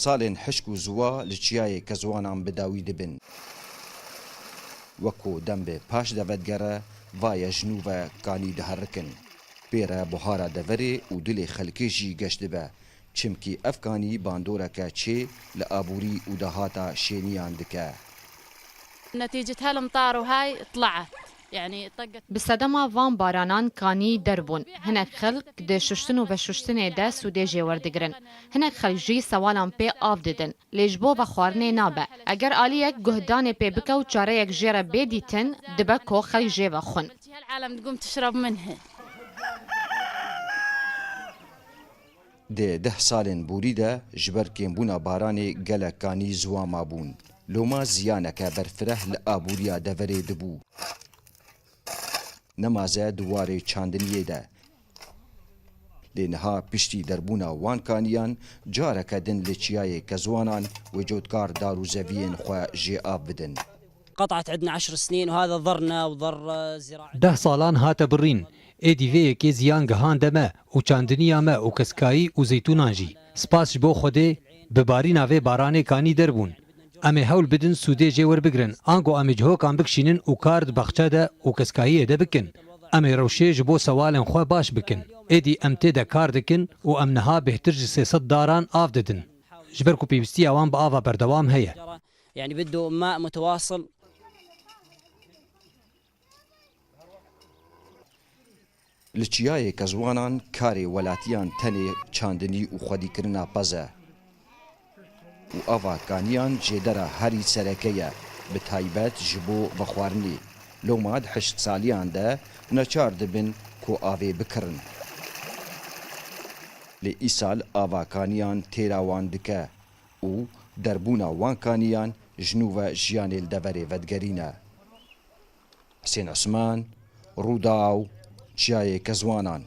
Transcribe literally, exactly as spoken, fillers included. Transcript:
Salên hişk û ziwa li çiyayê Kezwanan bi dawî dibin. Wek ku dem bi paş de vedigere, va ye ji nû ve kanî diherikin. Pê re buhara deverê û dilê xelkê jî geş dibe. Çimkî ev kanî bandoreke çê li aborî û dahata şêniyan dike. نتيجة هالمطار وهاي طلعت، يعني طقت. Bi sedema van baranan kanî derbûn. Hinek xelk di şuştin û veşuştinê de sûdê jê werdigirin. Hinek xelk jî sewalan pê av didin. Lê ji bo vexwarinê nabe. Eger aliyek guhdanê pê bike û çareyek jê re bê dîtin, dibe ku xelk jê vexwin. هالعالم تقوم تشرب منها. Di deh salên borî de ji ber kêmbûna baranê gelek kanî ziwa mabûn. Loma ziyaneke berfireh li aboriya deverê dibû. Nemaze di warê çandiniyê de. Lê niha piştî derbûna wan kaniyan careke din li çiyayê Kezwanan wê cotkar dar û zeviyên xwe jê av bidin. قطعت عندنا عشر سنين، وهذا ضرنا وضر زراعة. Deh salan hate birîn. Êdî vê yekê ziyan gihande me û çandiniya me û keskayî û zeytûnan jî. Spas ji bo Xwedê, bi barîna vê baranê kanî derbûn. Em ê hewl bidin sûdê jê werbigirin, ango em ê cihokan bikişînin û kar di baxçe de û keskayiyê de bikin. Em ê rewşê ji bo sewalên xwe baş bikin. Êdî em tê de kar dikin û em niha bêhtir ji sê sed daran av didin. Ji ber ku pêwîstiya wan bi ava berdewam heye. يعني بده ماء متواصل. Li çiyayê Kezwanan karê welatiyan tenê çandinî û xwedîkirina pez e. Û ava kaniyan jêdera herî sereke ye, bi taybet ji bo vexwarinê. Loma di hişk saliyan de neçar dibin ku avê bikirin. Lê îsal ava kaniyan têra wan dike û derbûna wan kaniyan ji nû ve jiyanê li deverê vedigerîne. Husên Osman, Rûdaw, Çiyayê Kezwanan.